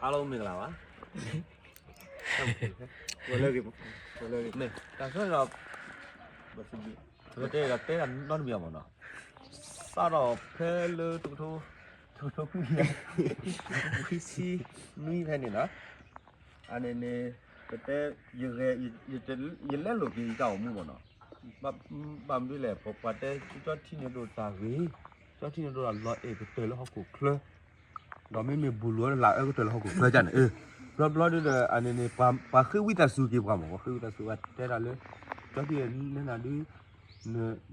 အားလုံးမင်္ဂလာပါ ဝဲလၢဂ့ၤ ဝဲလၢဂ့ၤ မ့ၢ် တၢ်ဆၢဒီး ပတဲဒီးတဲတၢ်နီတမံၤအမ့ၢ်နီၤ စးထီၣ်ဖဲလၢတကထိ တကထိခွံကယၤ ခွံဆံနွံဖဲန့ၣ်နီၤ အန့ၣ်န့ၣ် ပတဲ ယဂဲၤ ယလဲလိာ်က့ၤယတၢ်အိၣ်မူမ့ၢ်နီၤ ဘၣ်မနုၤလဲၣ် ပှၤတဲကၠီထံန့ၣ်ဒိၣ်တၢ်ဂ့ၤ ကၠီထံန့ၣ်ဒိၣ်တၢ်လီၤအဲၣ်ကတၢၢ်လၢဟီၣ်ခိၣ်ချၢ ဒီးမ့မ့ၢ်ဘူးလိာ်လၢလၢအၢကတၢၢ်လၢဟီၣ်ခိၣ်ချၢကန့ၣ် ဘျီဘျီဒုဒီး အန့ၣ်န့ၣ် ပှၤဃ့ဝံသးစူၤက့ၤပှၤမ့ၢ် ပှၤဃ့ဝံသးစူၤပှၤတဲတၢ်လၢ ကၠီထံန့ၣ်နၤဒု န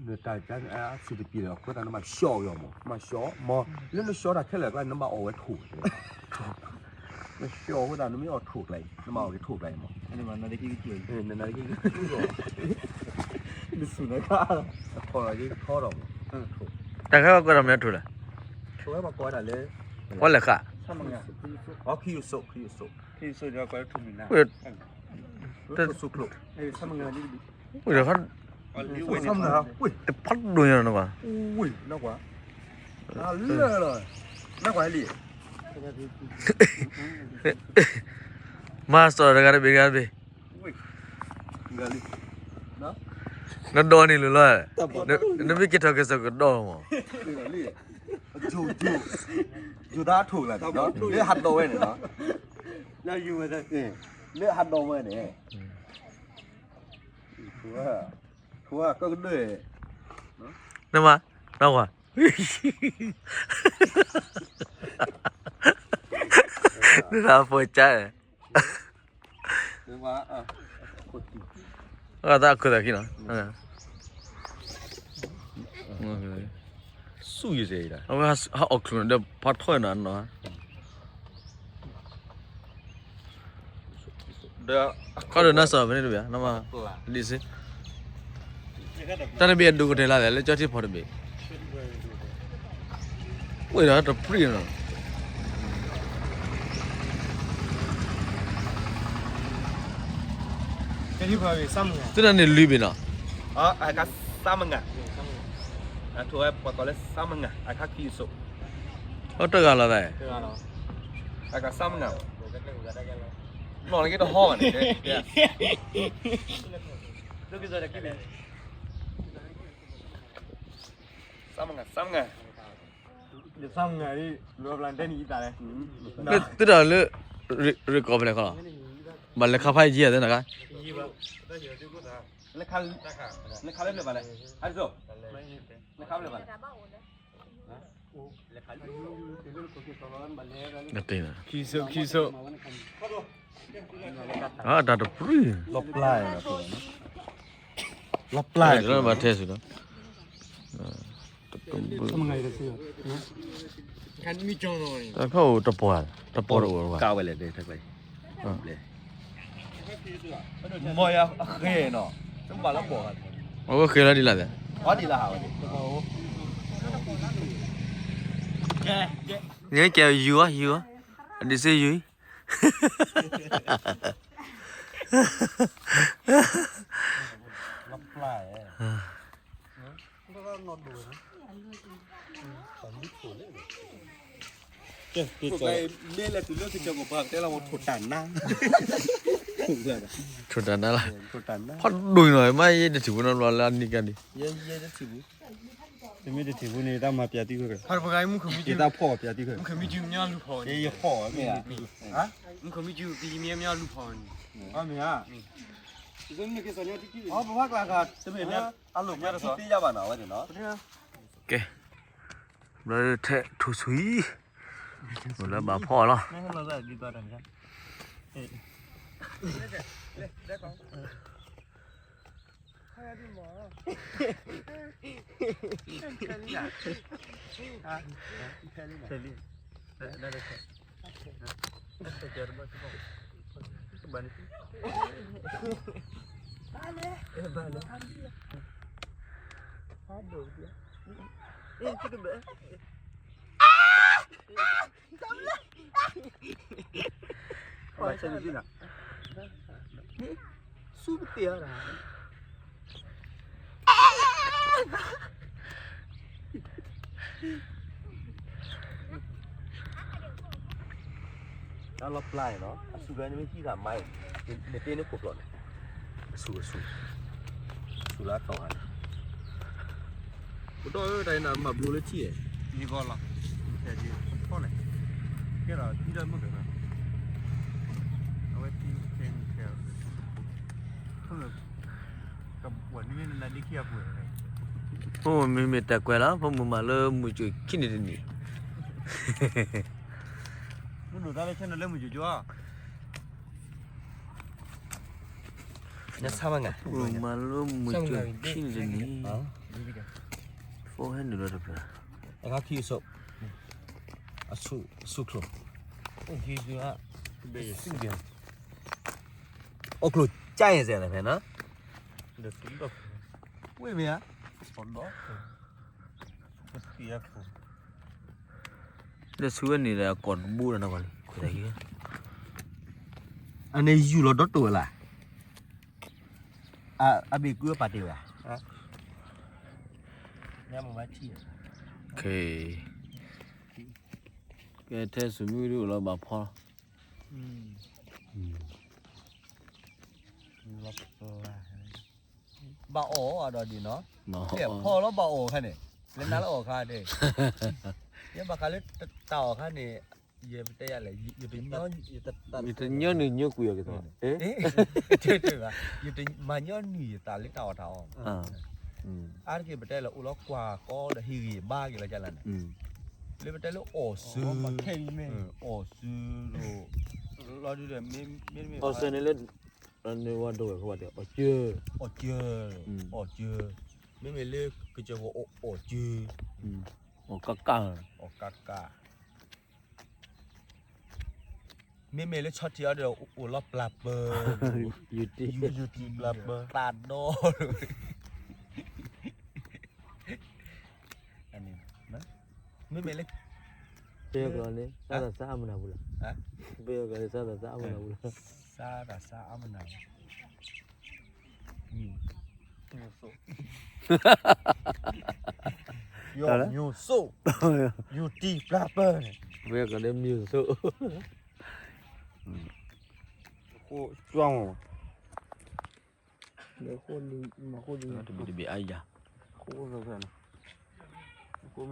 တၢ်ကါန့ၣ်အါဆံးတပံၤလီၤ အဃိသတးနဘၣ်ဆှီအီၤမ့ၢ် မၤဆှီ မ့ၢ် လၢနဆှီတၢ်ခဲလၢာ်ကျါ နဘၣ်အီၣ်ဝဲထိၣ် နဆှီအဃိသတး နမ့ၢ်အီၣ်ထိၣ်ကျါအံၤ နဘၣ်အီၣ်က့ၤထိၣ်ကျါအံၤမ့ၢ် န နစူၢ်နခါ အထီၣ်လီၤက့ၤကထီဒီးမ့ၢ် ထိၣ် တၢ်ခဲဘၣ်ကွဲးထီၣ်မ့ၢ်ထိၣ်လဲၣ် ထိၣ်ဝဲဘၣ်ကွဲးဒၣ်လၢ ပှၤလဲၤဃာ် ခီခံအစိ ခံအစိ ခံအစိ ထိၣ်မံၤနါ ဝ့ၢ် ထိၣ်ဆူၣ်ချိၣ် ဝ့ၢ်ဒီး ဆၣ်မုၢ်နၤ တဖးဒိၣ်ညါနီၤကွၢ် ဝ့ၢ်နီၤကွၢ် လၢလီၤ နီၤကွၢ်လံ မၤစၢၤတဂၤတဘ့ၣ်တဂၤတဘ့ၣ် နဒီးန့ၣ်လၢလီၤ နမ့ၢ်က့ၤထီၣ်က့ၤစ့ၢ်ကီးဒီးမး ယိၤယိၤ ယိၤတၢ်ထိၣ်လၢ လၢဟးဒီးဝဲန့ၣ် လၢဟးဒီးဝဲန့ၣ် ထိၣ်ဝဲ ထိၣ်ဝဲ ကကဒၢ နမၤ နီၢ်ဝၤ နတၢ်ဖိကါ အသးခုသးခံနီၤ ဆူၣ်ယစဲးအံၤ အဝဲဟးအီၣ်ချုးနီၤ ဒီးဖးထီၣ်နီၤနီၤ ခီဒီးနါစီၤဖဲန့ၣ်တဘ့ၣ် နမၤ ဒ်စ့ တၢ်တဘ့ၣ်အဒိၣ်ကတၢၢ်လၢ်လဲၣ် လၢကၠီထံဖီတဘ့ၣ် ဝ့ၢ်ဒီးတပြံၣ်နီၤ သုတၢ်န့ၣ်လွံၢ်ဘ့ၣ်နီၤ အကါ ဆၣ်မုၢ်နၤ အထိၣ်ဝဲပှၤကိးလၢဆၣ်မုၢ်နၤ အကါခံအစိ အတဂၤလီၤသး အကါ ဆၣ်မုၢ်နၤ နီၢ်လၢက့တဟီဘၣ်န့ၣ် ဆၣ်မုၢ်နၤ သုတၢ်လၢ ရ့ကိးဖဲလဲၣ်ခီလီၤ ဘၣ်လဲၤခါဖးယံၤအသးနခါ လဲၤခါလၢဖျၢၣ်ဘၣ်လဲၣ် အဒိ လဲၤခါဖျၢၣ်ဘၣ်လဲၣ် ခံစိခံစိ အတၢ်တပြံၢ် လီၤပျၢ် လီၤပျၢ် ဘၣ်ထဲစ့ၢ်ကီး တၢ်ခီၣ်အိၣ်တပှၢ် တပှၢ်တအိၣ်ဘၣ် ကါဝဲလဲၣ် တဲ မီၤယၤအဃဲၤနီၤ တဘၣ်လၢဘီၣ်ဂၤ အဝဲဃဲၤလီၤဒ်လဲၣ် အီဒ်လၢဟးဝဲ နကဲယူၤအီၤ ယူၤအီၤ အဒံးစ့ယူၤအံၤ လီၤပျၢ် မ့ၢ်လဲၤတုၤလၢကစၢၢ်ကီၢ်ပှၤကတဲလီၤ ထိၣ်တၢ်နါ ထိၣ်တၢ်နါလီၤ ဖးဒိၣ်နီၤ မ့ၢ်ယဲတထံၣ်ဖိနီတဘျီလၢအနံၣ်ကါဒံး ယဲတထံၣ်ဖိ တမ့ၢ်တထံၣ်ဖိန့ၣ် တၢ်မၤပျးတုၤခဲကၢ် ယတၢ်ဖီၣ်ပျးတုၤခဲကၢ် ယဖီၣ်မ့ၢ်ဧါ မ့ၢ်ဧါ ပဖးကျါခါ တမ့ၢ်လၢအလိၣ်မ့ၢ်တသ့ယါဘၣ်နီၤ အဝဲန့ၣ်နီၤ ကဲ ဘျီထဲထူၣ်ဆွံ လၢဘၣ်ဖီၣ်လီၤ ဆူပတ့ၢ်အီၤဒၣ် တၢ် လီၤပျၢ်နီၤ အဆူၣ်ဖဲန့ၣ်မ့ၢ်ဟံၣ်သးမါအံၤ နတ့န့ၣ်ခိၣ်ဖျီၣ်န့ၣ် အဆူၣ်အဆူၣ် ဆူၣ်လၢအတီၢ်ဂၤန့ၣ် ပဒီၣ်ဝဲတၢ်အံၤနၤမၤဘျိလၢထံၣ် ယဂီၢ်လီၤ ယဲဒၣ်ဖီလဲၣ် ကဲဒီးသံဒီးမုၢ်ကဒီး အဝဲသံခဲခဲ ကပှၤနမ့ၢ်နနါဒ့ခံအပှဲၤ ဖိမုၣ်မ့ၢ်တၢ်ကွဲးလီၤ ဖိမုၣ်မၤလၢမုၢ်ကၠိၣ်ခံန့ၣ်တနံၤ မ့ၢ်ဒိးတၢ်လၢဆဲနလၢမုၢ်ကၠိၣ်ကၠိၣ် နဆါမၤငါ မၤလၢမုၢ်ကၠိၣ်ခံန့ၣ်တနံၤ ဖိဟဲနုာ်လီၤတဖျၢၣ် အခါခံအဆိ အဆူၣ် အဆူၣ်ချိၣ် အိၣ်ခိၣ် ကၠါယဲၢ်စဲးန့ၣ်ဖဲနီၤ ဝ့ၢ်မ့ၢ်ဧါ လၢဆူဝဲန့ၣ်ဒီးအကီၢ်တဘိဒီးနီၢ်ကီၢ်လံ ခွဲးတၢ်ဟံၣ် အန့ၣ်ယူၢ်လီၤဒီတိၢ်ဝဲလၢ် အဘ့ၣ်ကွံအပာ်တ့ၢ်ဝဲ ကဲထဲစူၤမုၢ်ဒုအိၣ်လီၤဘၣ်ဖီ ဘၣ်အီၣ်အဒီးဒ်နီၤ ဖီလီၤဘၣ်အီၣ်ခါန့ၣ် လၢနၤလၢအီၣ်ခါဒဲး ယဲဘၣ်ဃးလၢတၢ်အီၣ်ခါန့ၣ် ယပတဲယၤလဲၣ် ယတညီနုၢ်ညိကွံာ်အီၤက့ၤသီ ယတမၤညီနုၢ်ယသးလၢတၢ်အီၣ်တၢ်အီ အါတက့ၢ်ပတဲလၢအိၣ်လီၤကွၢ်ကီဒီး ဟ့ၣ်ဂံၢ်ဘါက့ၤလီၤကလၢ်န့ၣ် လၢပတဲလၢအီၣ်စၢၤ အီၣ်စၢၤဒီး လီၤဒုဒီး မ့တမ့ၢ် အီၣ်စၢၤန့ၣ်လၢ နဝၤဒိဝဲၢ်ဖိဝဲတဲ အီၣ်စၢၤ အီၣ်စၢၤ အီၣ်စၢၤ မ့မ့ၢ်လၢကစၢၢ်ဖိအီၣ်စၢၤ အီၣ်ကၣ်ကၣ် အီၣ်ကၣ်ကၣ် မ့မ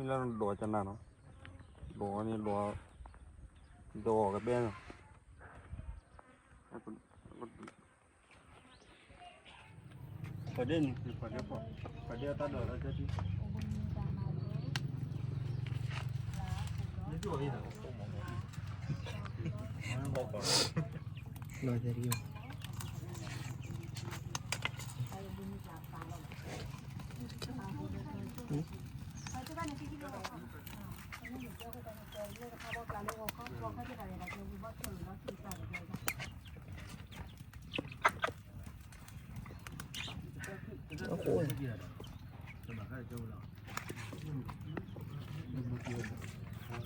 ့ၢ်လၢဆီထံးအီၤဒီး အိၣ်လီၤပျၢ်ပၢၢ် ယူၤတံၢ်ပျၢ်ပၢၢ် သးဒီ မ့မ့ၢ်လၢ ပယီၤကျိာ်န့ၣ် စးထီၣ်စးအါမနၤပူၤလီၤ ပယီၤကျိာ်န့ၣ် စးထီၣ်စးအါမ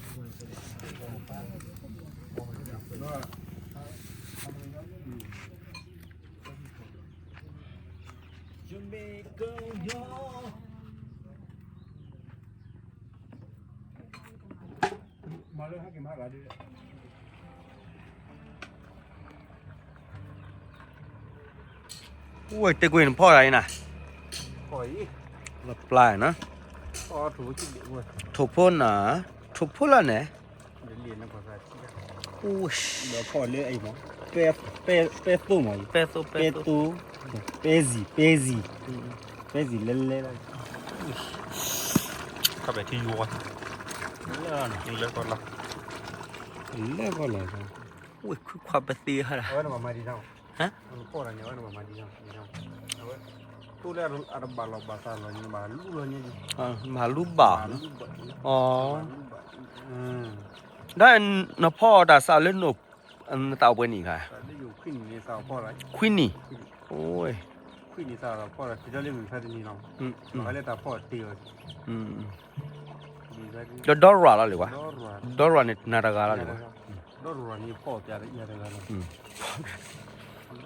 နၤပူၤလီၤ စးထီၣ်စးအါမနၤ ယူၤစိ ယူၤတံၢ်ပျၢ်ပၢၢ်န့ၣ် ပယီၤကျိာ်န့ၣ် မံၤစိ ဃိ ကွၢ်မး တဘ့ၣ်တဘ့ၣ်အါယၤ ဃိ ဃိမ့ၢ်လၢဒီးကနၣ်နီၤ ဒီးန့ၣ်ဒီး ဒီးကဘဲနီၤ ပှၤဒဲန့ၣ် ပှၤဒဲပှၤ ပှၤဒဲအတၢ်ဒိးလၢကဲထံ အိၣ်တ့ၢ်ကွံာ်နဖီၣ်တၢ်အံၤနၤ လၢပျၢ်နီၤ ထိၣ်ဖိနၤ ထိၣ်ဖိလၢန့ၣ် ပဲသိမး ပဲသိ ပဲသိ ပဲသိ ပဲသိ ပဲသိ ပဲသိ ပဲသိ လဲလဲ ခါပဲထံယိဝါ လဲလဲ လဲလဲ လဲလဲ လဲလဲ ဝဲခွံခွါပသ့ဟါ ဟဲ မၤလူဘၣ် အီ ဒီးနဖီၣ်တၢ်စးလၢနအိၣ် နသးအိၣ်ပှဲၤနံၣ်ခါ ခွံနံၣ် အိၣ် ဒီးဒီရၤလီၤလံဝဲ ဒီရၤန့ၣ်နၤတဂၤလီၤလံဝဲ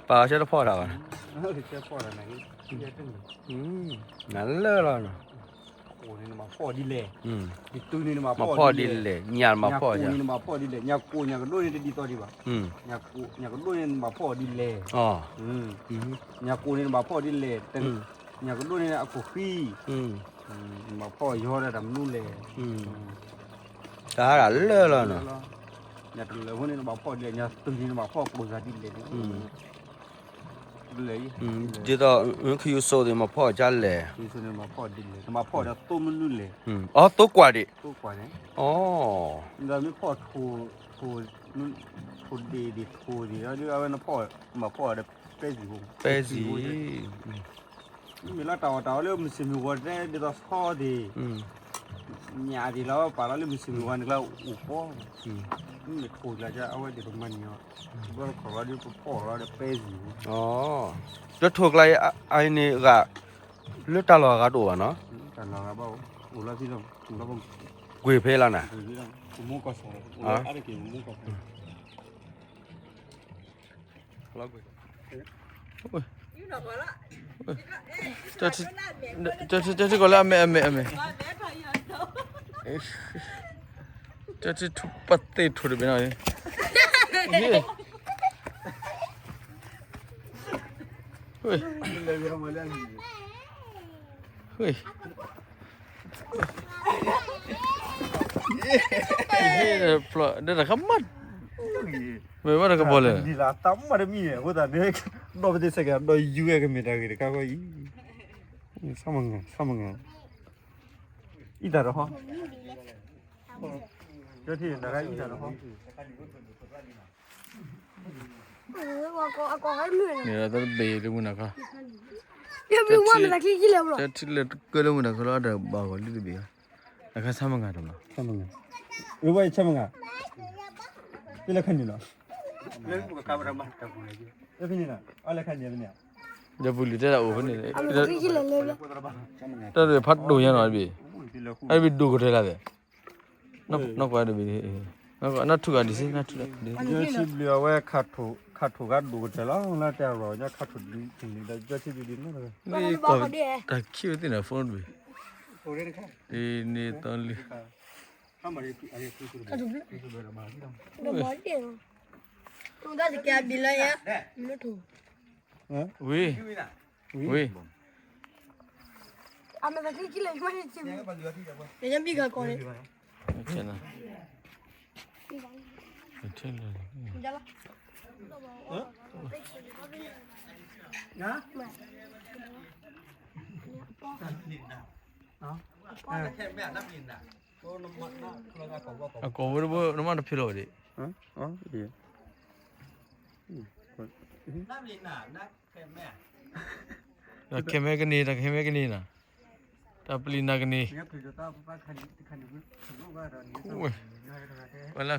ပာ်ဆၢတဖီၣ်တၢ်ဘၣ် နလၢလီၤနီၤ ကိးန့ၣ်နဘၣ်ဖီၣ်ဒ်လဲၣ်, ယတုၤန့ၣ်နဘၣ်ဖီၣ်ဒ်လဲၣ်, ညၣ်မၤဖီၣ်, ညၣ်ကိးန့ၣ်နဘၣ်ဖီၣ်ဒ်လဲၣ်, ညၣ်ကိးညၣ်ကဒိၣ်န့ၣ်တဒ်သိးဒံးဘၣ်, ညၣ်ကိးညၣ်ကဒိၣ်န့ၣ်နဘၣ်ဖီၣ်ဒ်လဲၣ်, ညၣ်ကိးန့ၣ်နဘၣ်ဖီၣ်ဒ်လဲၣ်, ညၣ်ကဒိၣ်န့ၣ်အခိၣ်ဃံ, နဘၣ်ဖီၣ်ယီၤဒၣ်တၢ်မနုၤလဲၣ်, တၢ်လၢလီၤနီၤ, ညၣ်တလၢၤဖိန့ၣ်နဘၣ်ဖီၣ်ဒ်လဲၣ်, ညၣ်တုၤန့ၣ်နဘၣ်ဖီၣ်ကိးဂၤဒ်လဲၣ်, ဒ်သိး ခယူစိသ့ၣ်မၤဖီၣ်ကလဲၣ်, နဘၣ်ဖီၣ်ဒီးသိမနုၤလဲၣ်, အသိကွၢ်ဒံး, အ ဒီးမ့ၢ်ဖီၣ်ထိၣ်ဒ့ၣ်ဒံးထိၣ်ဒံးဒီး အဝဲနဖီၣ် မၤဖီၣ်ဒီးပဲစံၣ်ဖိ, ပဲစံၣ်, မ့မ့ၢ်လၢတၢ်အီၣ်တၢ်အီလၢမုၢ်ဆ့ၣ်မုၢ်ဂီၤတဲဒ်သိးဆီသ့ၣ်, ညၣ်ဒံးလီၤပာ်လီၤလၢမုၢ်ဆ့ၣ်မုၢ်ဂီၤန့ၣ်ကျါအိၣ်ပီ, မ့မ့ၢ်ထိၣ်ကျါအဝဲသ့ၣ်ပမၤန့ၢ်အီၤ, ဘၣ်ခီၣ်လီၤဒီးပဖီၣ်လီၤဒီးပဲစံၣ်ဖိ, လၢထိၣ်ကျါအံၤန့ၣ်ဂၤ, လၢတၢ်လီၢ်ဂၤတအိၣ်ဘၣ်နီၤ, တၢ်လီၢ်ဂၤဘၣ်အိၣ်လီၤဖဲလီၤ, ကွံာ်ဖဲလီၤနၤ, ကွံာ်ဖဲလီၤ, တထံၣ်ကီးလၢအမဲာ်အမဲာ်အမဲာ်, တထံၣ်ထူၣ်ပသ့ၣ်ထူၣ်တဘ့ၣ်နီၤ, ဖျိးဒီးတခါမး, မ့ၢ်ဘၣ်တကဘီလဲၣ်, ဒ်လၢတၢ်မၤတမံၤန့ၣ် အဃိသတးန့ၣ် ဒီးပသ့ၣ်ဆဲးကဒီးယူၤဝဲကမ့ၢ်တၢ်ဂ့ၢ်တခါဃီအံၤ, ဆၣ်မုၢ်ငါ, ဆၣ်မုၢ်ငါ, အံသၣ်တဟီ, အံသၣ်တဟီ, န့ၣ်ဒီးတဘ့ၣ်လၢမုၢ်နၤခီ, တၢ်ထံၣ်လၢတကၢလၢမုၢ်နၤခီလီၤဒီးဘၣ်ဂီၤလံတဘ့ၣ်, အခါဆၣ်မုၢ်ငါတမး, ဆၣ်မုၢ်ငါ, အဝဲဆၣ်မုၢ်ငါ, သ့လၢခါန့ၣ်လီၤ, ဖဲန့ၣ်, လၢပူၤလံၤတဲဒၣ်အိၣ်ဖဲန့ၣ်, တၢ်ဖးဒိၣ်ညါနီၤတဘ့ၣ်, အတဘ့ၣ်ဒိၣ်ကတၢၢ်လၢ်သ့ၣ်, နီၢ်ကွၢ်တဘ့ၣ်, နီၢ်ထူၣ်ဂၤဒ်စ့ၢ်, နီၢ်ထူၣ်ဂၤဒ်, ယွၤထံဘျုးအဝဲ, ခးထိၣ်ဂၤဒိၣ်ကတၢၢ်လီၤ လၢတၢ်ရီၣ်ညါခးထိၣ်ဒ်န့ၣ်ဒီး ယွၤထံဘျုးဒ်န့ၣ်, တၢ်ခံဝဲသ့ၣ်န့ၣ် ဖိတဘ့ၣ်, တန့ၢ်သီလံ, ဝံၤ, ဝံၤ, အကိာ်ဝဲတဘိ နမ့ၢ်တဖံးလီၤဝဲဒၣ်, တၢ်ခဲမဲကန့ၢ် တၢ်ခဲမဲကန့ၢ်နၤ, တၢ်ပျံၤနၤကန့ၢ်, ဝဲလၢ, လဲၤ,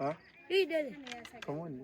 ဟါ, ခမူန့ၣ်,